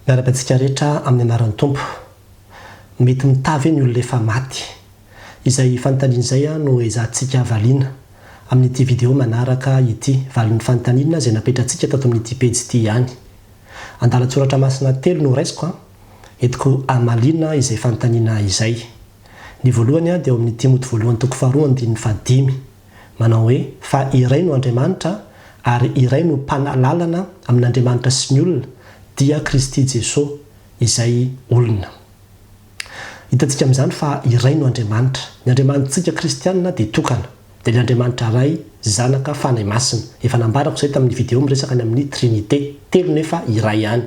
Miarahaba antsika rehetra amin'ny anaran'ny Tompo. Mety mitaha ve ny olona efa maty? Izay fanontaniana izay no ezahantsika valiana amin'ity video manaraka ity, valin'ny fanontaniana izay napetrantsika tato amin'ity pejy ity ihany. Andalan-tsoratra masina telo no raisiko, entiko hamaliana izay fanontaniana izay. Ny voalohany dia ao amin'ny Timoty voalohany toko faharoa andininy fahadimy. manao hoe, Fa iray no Andriamanitra, ary iray no Mpanalalana amin'Andriamanitra sy ny olona, dia Kristy Jeso, izay olona. Hitantsika amin'izany fa iray no Andriamanitra. Ny Andriamanitsika kristiana dia tokana, dia ilay Andriamanitra Ray, Zanaka, Fanahy Masina. Efa nambarako izay tamin'ny video miresaka ny amin'ny Trinite, telo nefa iray ihany.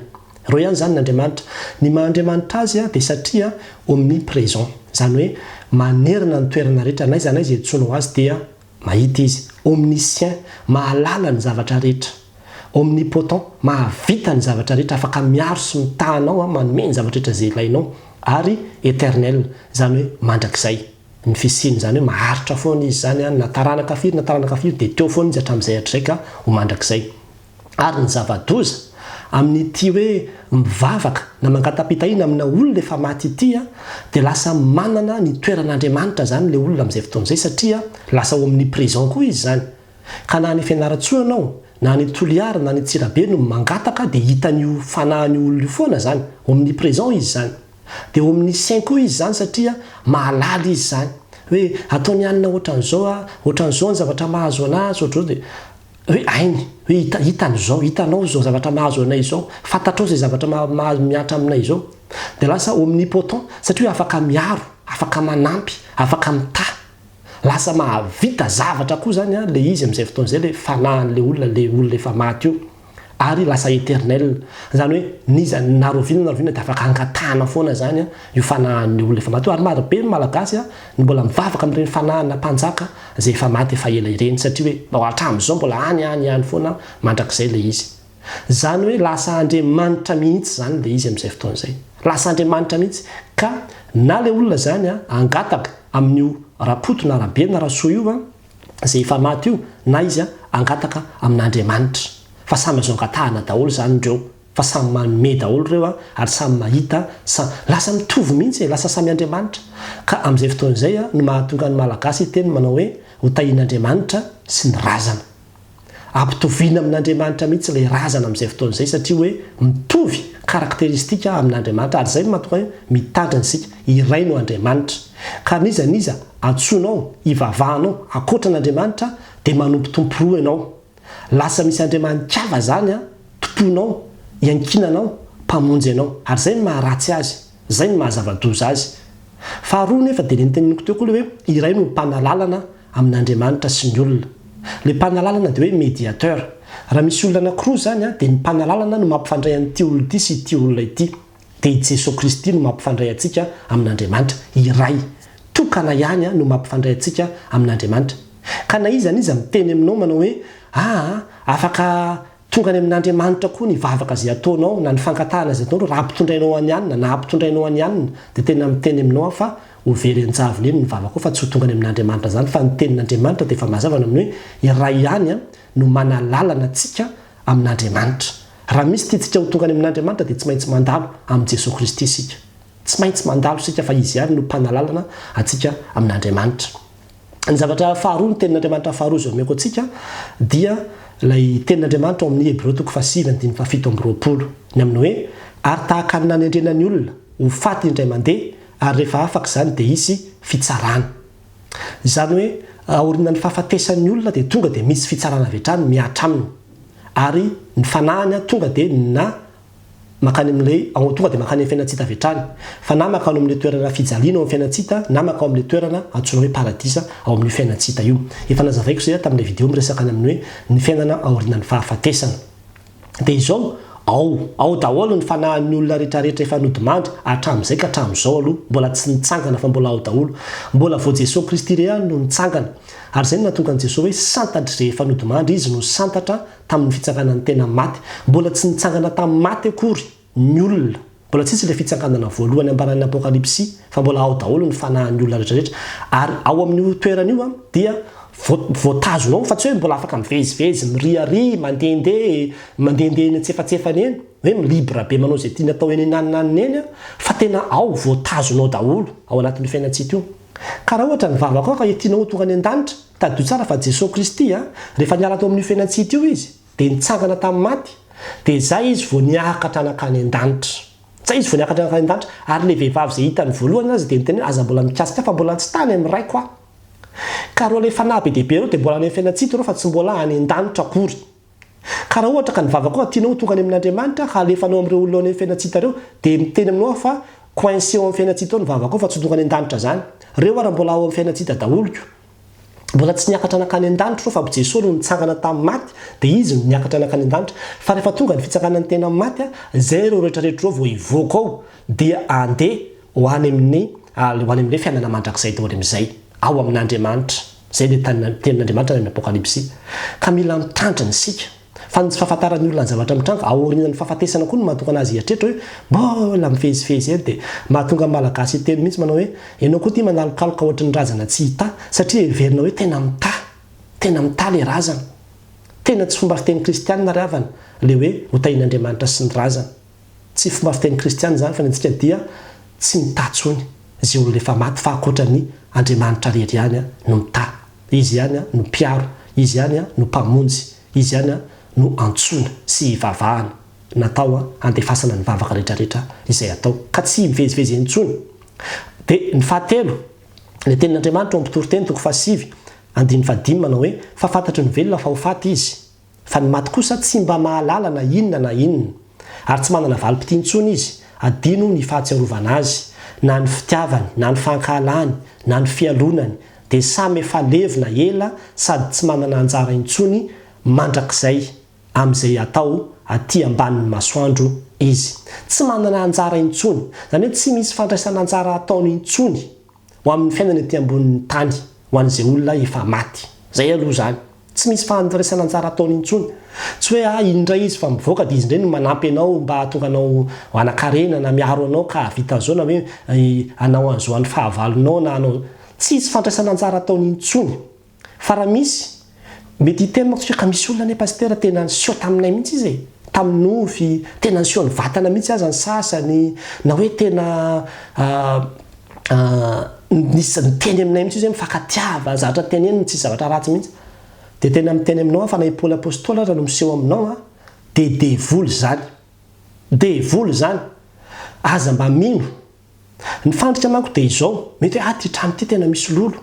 Ireo ihany izany ny Andriamanitra. Ny maha Andriamanitra Azy dia satria omnipresent. Izany hoe manerana ny toerana rehetra, n'aiza n'aiza iantsoanao Azy dia mahita Izy. Omniscient, mahalala ny zavatra rehetra. Omnipotent, mahavita ny zavatra rehetra, afaka miaro sy mitaha anao, manome ny zavatra rehetra izay ilainao. Ary eternel, izany hoe mandrakizay ny fisiany, izany hoe maharitra foana Izy izany, na taranaka firy na taranaka firy dia teo foana Izy hatramin'izay hatrizay ka ho mandrakizay. Ary ny zava-doza, amin'ity hoe mivavaka na mangata-pitahiana amina olona efa maty ity dia lasa manana ny toeran'Andriamanitra izany ilay olona amin'izay fotoana izay satria lasa omnipresent koa izy izany. Ka na any Fianarantsoa ianao, na any Toliara, na any Antsirabe no mangataka dia hitan'io fanahin'io olona io foana izany, omnipresent izy izany. Dia omniscient koa izy izany satria mahalala izy izany. Hoe ataony anona ohatran'izao aho, ohatran'izao ny zavatra mahazo an'azy, ohatr'izao dia. Hoe hainy, hoe hita, hitany izao, hitanao izao zavatra mahazo anay izao, fantatrao izay zavatra maha, mihatra aminay izao. Dia lasa omnipotent, satria hoe afaka miaro, afaka manampy, afaka mitaha. Lasa mahavita zavatra koa izany an, ilay izy amin'izay fotoana izay, ilay fanahin'ilay olona, ilay olona efa maty io. Ary lasa éternel. Izany hoe n'iza, na rahoviana na rahoviana dia afaka angatahana foana izany io fanahin'ny olona efa maty io. Ary marobe ny Malagasy no mbola mivavaka amin'ireny fanahina mpanjaka izay efa maty efa ela ireny satria hoe mba hatramin'izao mbola any any ihany foana mandrakizay ilay izy. Izany hoe lasa Andriamanitra mihitsy izany ilay izy amin'izay fotoana izay. Lasa Andriamanitra mihitsy. Ka na ilay olona izany hangataka amin'io Rakoto na Rabe na Rasoa io izay efa maty io na izy hangataka amin'Andriamanitra. Fa samy azo angatahana daholo izany ireo. Fa samy manome daholo ireo an, ary samy mahita, sa, lasa mitovy mihitsy e, lasa samy Andriamanitra. Ka amin'izay fotoana izay an, no mahatonga ny Malagasy hiteny manao hoe, ho tahian'Andriamanitra sy ny razana. Ampitoviana amin'Andriamanitra mihitsy ilay razana amin'izay fotoana izay satria hoe mitovy caractéristique amin'Andriamanitra, ary izay no mahatonga hoe mitandrina isika, iray no Andriamanitra. Ka n'iza n'iza antsoinao, ivavahanao, ankoatra an'Andriamanitra dia manompo tompo roa ianao. Lasa misy andriamani-kava zany an, tompoinao, iankinanao, mpamonjy anao. Ary zay no maharatsy azy, zay no mahazava-doza azy. Faharoa nefa dia le noteneniko teo koa le hoe iray no mpanalalana amin'Andriamanitra sy ny olona. Le mpanalalana dia hoe mediateur. Raha misy olona anakiroa zany an, dia ny mpanalalana no mampifandray an'ity olona ity sy ity olona ity. Dia i Jesoa Kristy no mampifandray antsika amin'Andriamanitra. Iray, tokana ihany no mampifandray antsika amin'Andriamanitra. Ka na iza n'iza miteny aminao manao hoe, Aa, afaka tonga any amin'Andriamanitra koa ny vavaka izay ataonao na ny fangatahana izay ataonao raha ampitondrainao an'i anona na ampitondrainao an'i anona, dia tena miteny aminao aho fa ho very an-javony eny ny vavakao fa tsy ho tonga any amin'Andriamanitra izany fa ny tenin'Andriamanitra dia efa mazava ny amin'ny hoe iray ihany no manalalana antsika amin'Andriamanitra. Raha misy tiantsika ho tonga any amin'Andriamanitra dia tsy maintsy mandalo amin'i Jesoa Kristy isika. Tsy maintsy mandalo isika fa Izy ihany no mpanalalana antsika amin'Andriamanitra. Ny zavatra faharoa, ny tenin'Andriamanitra faharoa izay omeko antsika dia ilay tenin'Andriamanitra ao amin'ny Hebreo toko fahasivy andininy fahafito amby roapolo. Ny amin'ny hoe, Ary tahaka ny nanendrena ny olona ho faty indray mandeha, ary rehefa afaka izany dia hisy fitsarana. Izany hoe aorianan'ny fahafatesan'ny olona dia tonga dia misy fitsarana avy hatrany mihatra aminy. Ary ny fanahiny tonga dia na mankany amin'ilay ao tonga dia mankany amin'ny fiainan-tsita avy hatrany. Fa na mankany amin'ilay toerana fijaliana ao amin'ny fiainan-tsita na mankao amin'ilay toerana antsoina hoe paradisa ao amin'io fiainan-tsita io. Efa nazavaiko izay tamin'ilay video miresaka ny amin'ny hoe ny fiainana aorianan'ny fahafatesana. Dia izao, ao, ao daholo ny fanahin'ny olona rehetrarehetra efa nodimandry hatramin'izay ka hatramin'izao aloha, mbola tsy nitsangana fa mbola ao daholo. Mbola vao Jesoa Kristy irery ihany no nitsangana. Ary izay no nahatonga an'i Jesoa hoe santatr'izay efa nodimandry, Izy no santatra tamin'ny fitsanganan'ny tena maty. Mbola tsy nitsangana tamin'ny maty akory ny olona. Mbola tsisy ilay fitsanganana voalohany ambaran'ny Apokalypsy fa mbola ao daholo ny fanahin'ny olona rehetrarehetra. Ary ao amin'io toerana io dia. Voatazona ao fa tsy hoe mbola afaka mivezivezy, miriaria, mandehandeha, mandehandeha eny antsefatsefany eny, hoe mi-libre be manao izay tiany atao eny ananonanona eny fa tena ao, voatazona ao daholo ao anatin'io fiainan-tsita io. Ka raha ohatra ny vavakao ka tianao ho tonga any an-danitra, tadidio tsara fa Jesoa Kristy rehefa niala tao amin'io fiainan-tsita io Izy dia nitsangana tamin'ny maty, dia izay Izy vao niakatra nankany an-danitra. Izay Izy vao niakatra nankany an-danitra, ary ilay vehivavy izay hitany voalohany aza dia niteny hoe aza mbola mikasika ahy fa mbola tsy tany amin'ny Raiko aho. Ka reo le fanahy be dia be reo dia mbola any amin'ny fiainan-tsita reo fa tsy mbola any an-danitra akory. Ka raha ohatra ka ny vavakao tianao ho tonga any amin'Andriamanitra ka alefanao amin'ireo olona any amin'ny fiainan-tsita reo dia miteny aminao aho fa coincé ao amin'ny fiainan-tsita ao ny vavakao fa tsy ho tonga any an-danitra zany. Reo ara mbola ao amin'ny fiainan-tsita daholo ko. Mbola tsy niakatra nankany an-danitra reo fa Jesoa no nitsangana tamin'ny maty dia Izy no niakatra nankany an-danitra. Fa rehefa tonga ny fitsanganan'ny tena amin'ny maty zay reo retraretra reo vao hivoaka ao dia andeha ho any amin'ny ho any amin'ilay fiainana mandrakizay daholo amin'izay, ao amin'Andriamanitra. Izay ilay tenin'Andriamanitra any amin'ny Apokalypsy. Ka mila mitandrina isika. Fa ny tsy fahafantaran'ny olona ny zavatra mitranga, aorianan'ny fahafatesana koa no mahatonga an'azy hieritreritra hoe mbola mivezivezy eny dia mahatonga ny Malagasy hiteny mihitsy manao hoe ianao koa ity manalokaloka ohatry ny razana tsy hita satria heverina hoe tena mitaha, tena mitaha ilay razana. Tena tsy fomba fiteny kristianina ry havana ilay hoe hotahian'Andriamanitra sy ny razana. Tsy fomba fiteny kristiana izany fa ny antsika dia tsy mitaha intsony izay olona efa maty fa ankoatra ny Andriamanitra rery ihany no mitaha. Izy ihany no mpiaro, Izy ihany no mpamonjy, Izy ihany no antsoina sy ivavahana, natao handefasana ny vavaka rehetrarehetra izay atao ka tsy mivezivezy intsony. Dia ny fahatelo, ilay tenin'Andriamanitra ao amin'ny Mpitoriteny toko fahasivy andininy fahadimy manao hoe, fa fantatry ny velona fa ho faty izy. Fa ny maty kosa tsy mba mahalala na inona na inona, ary tsy manana valim-pitia intsony izy, adino ny fahatsiarovana azy, na ny fitiavany, na ny fankahalany, na ny fialonany, dia samy efa levona ela sady tsy manana anjara intsony mandrakizay amin'izay atao aty ambanin'ny masoandro izy. Tsy manana anjara intsony, izany hoe tsy misy fandraisana anjara ataony intsony. ho amin'ny fiainana ety ambonin'ny tany, ho an'izay olona efa maty. Izay aloha izany. Tsy misy fandraisana anjara ataony intsony. Tsy hoe ah, iny indray izy fa mivoaka dia izy indray no manampy anao mba hahatonga anao ho hanan-karena na miaro anao ka hahavita an'izao na hoe hanao an'izao an'ny fahavalonao na hanao. Tsisy fandraisana anjara ataony intsony. Fa raha misy, mety hiteny manko tsika ka misy olona anie Pasitera tena niseho taminay mihitsy izy e, tamin'ny nofy, tena niseho nivatana mihitsy aza ny sasany, na hoe tena nisy niteny aminay mihitsy izy hoe mifankatiava, zavatra teneniny tsisy zavatra ratsy mihitsy. Dia tena miteny aminao aho fa na i Paoly Apostoly aza no miseho aminao an, dia devoly izany. Devoly izany. Aza mba mino. Ny fandrika manko dia izao, mety hoe ah ty trano ty tena misy lolo,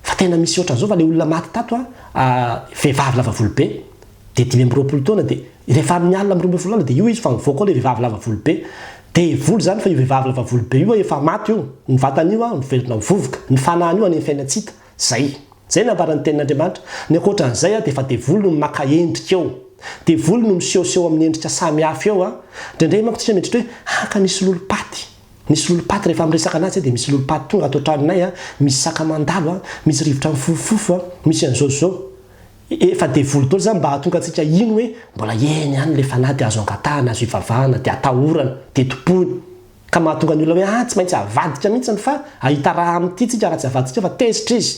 fa tena misy ohatran'izao fa le olona maty tato ah vehivavy lava volo be, dia 25 taona dia rehefa amin'ny alina amin'ny 12 alina dia io izy fa mivoaka ao le vehivavy lava volo be, devoly izany fa io vehivavy lava volo be io efa maty io, ny vatany io miverina ho vovoka, ny fanahiny io any amin'ny fiainan-tsy hita, zay. Zay no ambaran'ny tenin'Andriamanitra. Ny ankoatran'izay dia efa devoly no maka endrika eo. Devoly no misehoseho amin'ny endrika samihafa eo. Indraindray manko tsika mieritreritra hoe ah ka misy lolopaty. Misy lolopaty rehefa miresaka anazy zay dia misy lolopaty tonga ato an-tranonay, misy saka mandalo, misy rivotra mifofofofo, misy an'izao sy izao. Efa devoly daholo izany mba hahatonga antsika hino hoe mbola eny ihany ilay fanahy dia azo angatahana, azo ivavahana, dia atahorana, dia tompoina. Ka mahatonga ny olona hoe ah tsy maintsy avadika mihitsy fa hahita raha amin'ity tsika raha tsy avaditsika fa tezitra izy.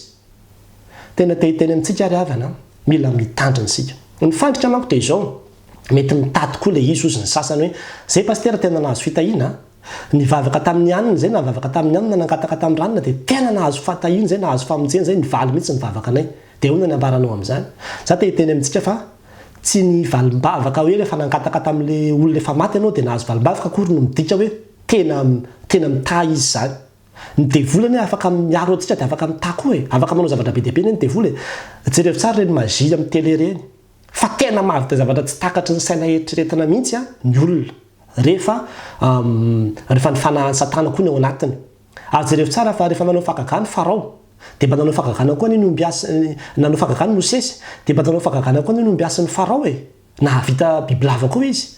Tena te hiteny amintsika ary havana an, mila mitandrina isika. Ny fandrika manko dia izao, mety mitady koa ilay izy hozy ny sasany hoe zay pasitera tena nahazo fitahiana an, nivavaka tamin'ny anona izay na nivavaka tamin'ny anona nangataka tamin'ny ranona dia tena nahazo fatahiana izay nahazo famonjena izay nivaly mihitsy ny vavaka anay. Dia ahoana ny ambaranao amin'izany? Za te hiteny amintsika fa Tsy ny valim-bavaka hoe rehefa nangataka tamin'ilay olona efa maty ianao dia nahazo valim-bavaka akory no midika hoe tena tena mitahy izy izany. Ny devoly anie afaka miaro antsika dia afaka mitahy koa e! Afaka manao zavatra be dia be anie ny devoly e! Jerevo tsara ireny magie amin'ny télé ireny fa tena mahavita zavatra tsy takatry ny saina eritreretina mihitsy ny olona rehefa rehefa ny fanahin'i satana koa ny ao anatiny. Ary jerevo tsara fa rehefa nanao fahagagana Farao, dia mba nanao fahagagana koa anie ny ombiasy, nanao fahagagana Mosesy, dia mba nanao fahagagana koa anie ny ombiasin'i Farao e! Nahavita bibilava koa izy.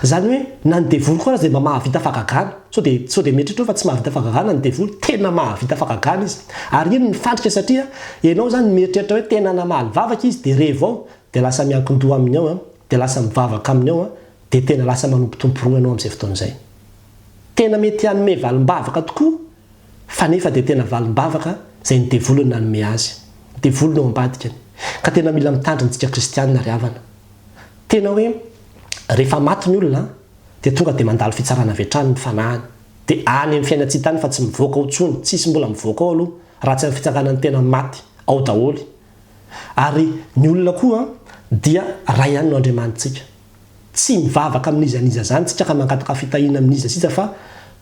Izany hoe na ny devoly koa aza dia mba mahavita fahagagana. Sao dia sao dia mieritreritra hoe fa tsy mahavita fahagagana ny devoly, tena mahavita fahagagana izy. Ary iny ny fandrika satria ianao izany mieritreritra hoe tena namaly vavaka izy dia revo ao, dia lasa miankin-doha aminy ao an, dia lasa mivavaka aminy ao an, dia tena lasa manompo tompo roa ianao amin'izay fotoana izay. Tena mety hanome valim-bavaka tokoa fa nefa dia tena valim-bavaka izay ny devoly no nanome azy. Devoly no ao ambadikany. Ka tena mila mitandrina tsika kristianina ry havana. Tena hoe rehefa maty ny olona dia tonga dia mandalo fitsarana avy hatrany ny fanahiny. Dia any amin'ny fiainan-tsy hita any fa tsy mivoaka ao intsony. Tsisy mbola mivoaka ao aloha raha tsy amin'ny fitsanganan'ny tena maty. Ao daholo. Ary ny olona koa dia Ray ihany no Andriamanitsika. Tsy mivavaka amin'iza n'iza izany tsika ka mangataka fitahiana amin'iza sy iza fa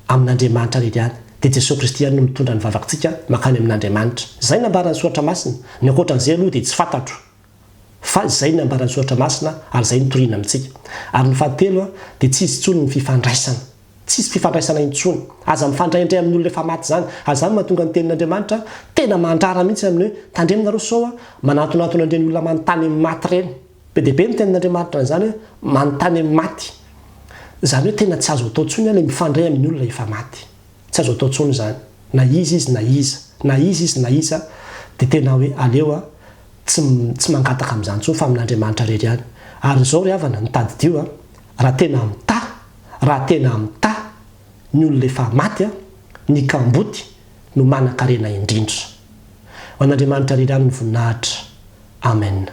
amin'Andriamanitra irery ihany. Dia Jesoa Kristy ihany no mitondra ny vavakitsika mankany amin'Andriamanitra. Izay nambaran'ny Soratra Masina. Ny ankoatran'izay aloha dia tsy fantatro. Fa izay ny nambaran'ny Soratra Masina ary izay no toriana amintsika. Ary ny fahatelo dia tsy hisy intsony ny fifandraisana. Tsy hisy fifandraisana intsony. Aza mifandraindray amin'ny olona efa maty izany. Ary izany no mahatonga ny Tenin'Andriamanitra tena mandrara mihitsy amin'ny hoe tandremo nareo sao manantonantona an'ireny olona manontany amin'ny maty ireny. Be dia be ny Tenin'Andriamanitra an'izany hoe manontany amin'ny maty. Izany hoe tena tsy azo atao intsony ilay mifandray amin'ny olona efa maty. Tsy azo atao intsony izany. Na iza izy na iza. Na iza izy na iza dia tena hoe aleo tsy tsy mangataka amin'izany intsony fa amin'Andriamanitra irery ihany. Ary izao ry havana, ny tadidio raha tena mitaha, raha tena mitaha ny olona efa maty ny kamboty no manan-karena indrindra. Ho an'Andriamanitra irery ihany ny voninahitra. Amen.